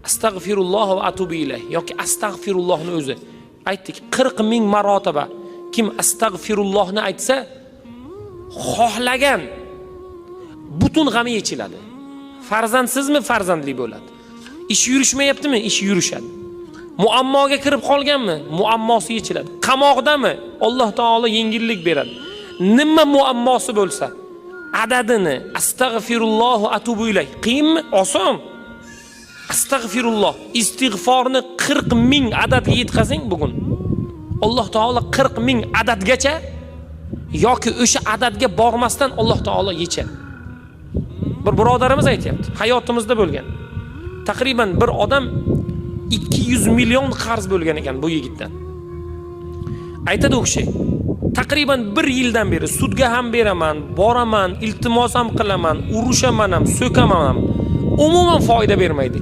Astag'firulloh va atubu ilayh yoki astag'firullohni o'zi. Aytdik, 40 ming marotaba kim astag'firullohni aytsa, xohlagan butun g'ami yechiladi. Farzandsizmi, farzandli bo'ladi. Ish yurishmayaptimi, ish yurishadi. Muammoga kirib qolganmi, muammosi yechiladi. Qamoqdami, Alloh taolo yengillik beradi. Nima muammosi bo'lsa, adadini astag'firulloh va atubu ilayh. Qiyinmi? Oson. Astag'firulloh, istig'forni 40 ming adadga yetkazing bugun. Alloh taolo 40 ming adadgacha yoki o'sha adadga bormasdan Alloh taolo yechadi. Bir birodarimiz aytyapti, hayotimizda bo'lgan. Taqriban bir odam 200 million qarz bo'lgan ekan bu yigitdan. Aytadi u kishi, taqriban bir yildan beri sudga ham beraman, boraman, iltimos ham qilaman, urushaman ham, so'kaman ham. Umuman foyda bermaydi.